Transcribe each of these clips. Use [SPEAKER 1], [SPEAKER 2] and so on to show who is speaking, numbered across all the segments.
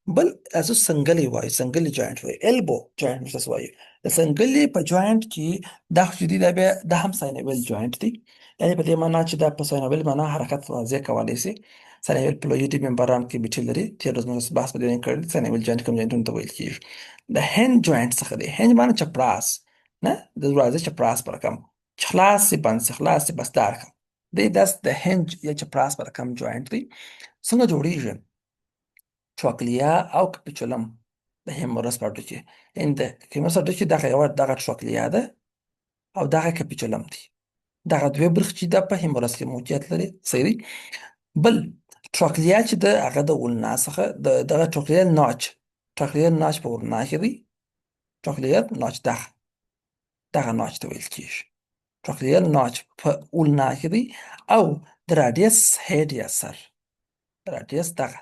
[SPEAKER 1] بل تاسو څنګلې وایي، څنګلې جوائنټ وایي، البو جوائنټ موږ تاسو وایو. د څنګلې په جوائنټ کې دا خو چې دی دا بیا دا هم ساینویل جوائنټ دی، یعنې په دې معنا چې دا په ساینویل معنا حرکت واضح کولی شي. ساینویل فلویډي ممبران کې بیټي لري. تېر ورځ موږ بحث په دې کړی، ساینویل جوائنټ کوم جوائنټونو ته ویل کېږي. د هند جوائنټ څخه دی، هند معنی چپړاس نه، د دروازې چپړاس په رقم چې خلاص سي بند سي خلاص سي بس دا رقم دی. داس د هند یا چپړاس په رقم جوائنټ دی. څنګه جوړیږي؟ ټروکلیا او کپیچولم د هیمورس په هډوکي، یعنې د هیمورس هډوکي دغه یوه دغه ټروکلیا ده او دغه کپیچولم دی. دغه دوې برخې چې دا په هیمورس کې موقعیت لري، صحیح دی. بل ټروکلیا چې ده هغه د ولنا څخه د دغه ټروکلیل ناچ، ټروکلیل ناچ په ولنا کې دی. ټروکلیل ناچ دغه دغه ناچ ته ویل کېږي. ټروکلیل ناچ په ولنا کې دی او د راډیس هډ یا سر، راډیس دغه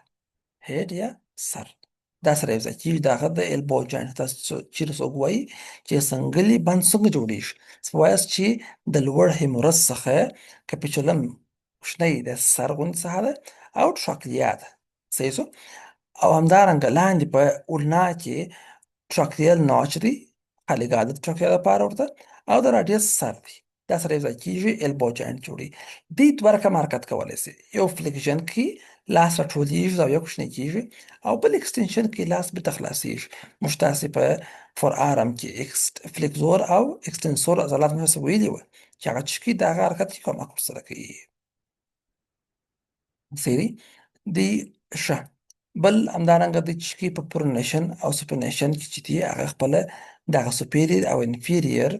[SPEAKER 1] هډ یا سر دا سره یو ځای کېږي. دغه د البو جوینټ. تاسو چیرې څوک وایي چې څنګلې بند څنګه جوړېږي؟ وایاست چې د لوړ هیمورس څخه کپیچولم کوچنی د سر غوندې څخه ده او ټراکلیا ده، صحیح شو. او همدارنګه لاندې په اولنا کې ټراکلیل ناچ دی، خالیګاه د ټراکلیا لپاره ورته، او د راډیس سر دی. دا سره یو ځای کېږي، البو جوینټ جوړي. دوی دوه رقم حرکت کولی شي. یو فلیکژن کې لاس راټولېږي، زاویه کوچنۍ کېږي، او بل اکسټنشن کې لاس بیرته خلاصېږي. موږ تاسې په فور آرم کې فلیکزور او اکسټنسور عضلات موږ تاسې ویلي وه چې هغه چې کوي د هغه حرکت کې کومک ورسره کوي. صحیح دی دی ښه. بل همدارنګه د چې په پرونیشن او سپینیشن کې چې دی هغه خپله دغه سپیریر او انفیریر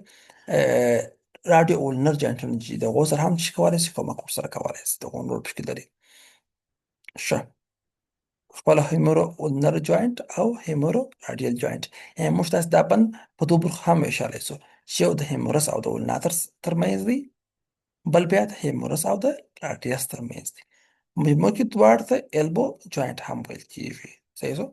[SPEAKER 1] راډیو اولنر جوینټونه چې د هغو سره هم چې کولی شي کومک ورسره کولی شي، د هغو رول پکې لري. ښه، خپله هیمورو اولنر جوینټ او هیمورو راډیل جوینټ، یعنې موږ تاسو دا بند په دوو برخو هم ویشلی شو چې یو د هیمورس او د اولنا ترمنځ دی، بل بیا د هیمورس او د راډیس ترمنځ دی. مجموع کې دواړو ته البو جوینټ هم ویل کېږي. صحیح شو؟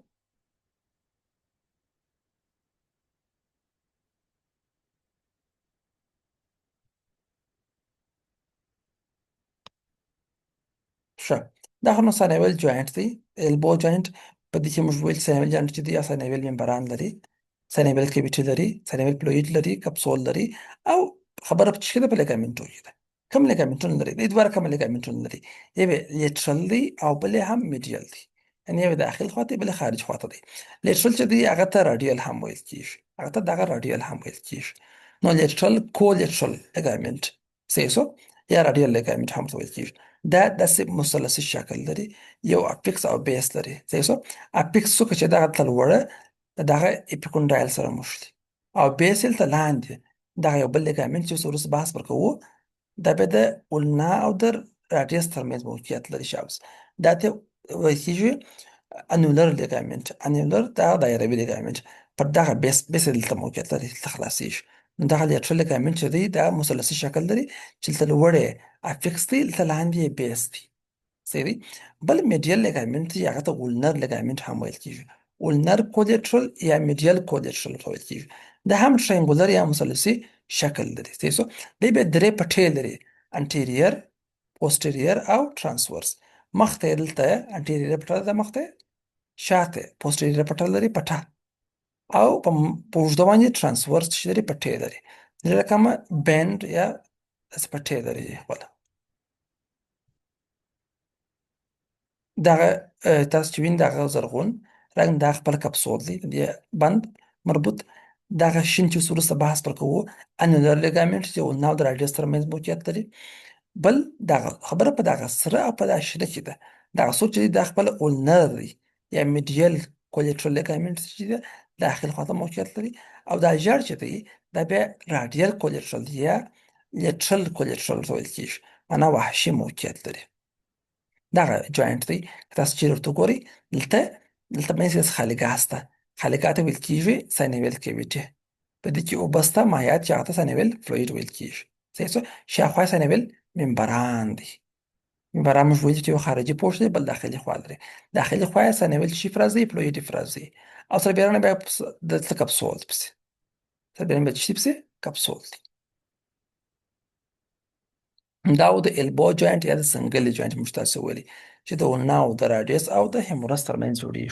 [SPEAKER 1] ښه، دا خو نو سانیول جوینټ دی، البو جوینټ. په دې کې موږ ویل سانیول جوینټ چې دی یا سانیول ممبران لري، سانیول کیویټي لري، سانیول فلوید لري، کپسول لري، او خبره په څه ده، په لیګامنټو کې ده. کوم لیګامنټونه لري؟ دی دوه رقمه لیګامنټونه لري، یو لیټرل دی او بل هم میډیل دی، یعنې یو داخل خواته بل خارج خواته دی. لیټرل چې دی هغه ته راډیل هم ویل کېږي، هغه ته دغه راډیل هم ویل کېږي. نو لیټرل کولیټرل لیګامنټ، صحیح شو، یا راډیل لیګامنټ هم ورته ویل کېږي. دا داسې مثلثي شکل لري، یو اپیکس او بیس لري. صحیح شو؟ اپیکس څوک چې دغه ته لوړه دغه اپیکونډایل سره موښلي او بیس یې ته لاندې دغه یو بل لیګامنټ چې وروسته بحث پر کوو، دا بیا د اولنا او د راډیس ترمنځ موقعیت لري. شابس دا ته ویل کېږي انولر لیګامنټ. انولر دا دایروي لیګامنټ پر دغه بیس بیس دلته موقعیت لري، دلته خلاصېږي. نو دغه لیټرل لیګامنټ چې دی دا مثلثي شکل لري چې دلته لوړی افیکس دی، دلته لاندې یې بیس دی. صحیح دی. بل میډیل لیګامنټ دی، هغه ته اولنر لیګامنټ هم ویل کېږي، اولنر کولیټرل یا میډیل کولیټرل ورته ویل کېږي. دا هم ټرینګولر یا مثلثي شکل لري. صحیح شو؟ دی بیا درې پټې لري، انټیریر، پوسټیریر او ترانسورس. مخته یې دلته انټیریر پټه ده، مخته شاته پوسټیریر پټه لري پټه، او په اوږده باندې ترانسورس چې لري پټې لري، درې رقمه بند یا داسې پټې لري خپله. دغه تاسو چې وینئ دغه زرغون رنګ دا خپل کپسول دی، د دې بند مربوط. دغه شین چې اوس وروسته بحث پر کوو انولر لیګامنټ چې اولنا او د راډیس ترمنځ موقعیت لري. بل دغه خبره په دغه سره او په دغه شنه کې ده، دغه سور چې دا خپل اولنر دی یا میډیل کولیټرل لیګامنټ چې ده داخل خواته موقعیت لري، او دا ژړ چې دی دا بیا راډیل کولیټرل دی یا لیټرل کولیټرل ورته ویل کېږي، معنا وحشي موقعیت لري. دغه جوینټ دی که تاسو چیرې ورته وګورئ، دلته دلته منځ کې خالیګاه شته، خالیګاه ته ویل کېږي ساینویل کیویټي. په دې کې اوبه شته، مایعات چې هغه ته ساینویل فلوید ویل کېږي. صحیح شو؟ شاوخوا یې ساینویل ممبران دی. ممبران موږ ویلي چې یو خارجي پوښ دی، بل داخلي خوا لري. داخلي خوا یې ساینویل شي افرازوي، فلوید افرازوي، او سربېرنه بیا د څه کپسول دی پسې، سربېرنه بیا څه پسې کپسول دی. دا و د البو جوینټ یا د څنګلې جوینټ موږ تاسو ویلي چې د اولنا او د راډیس او د هیمورس ترمنځ جوړیږي.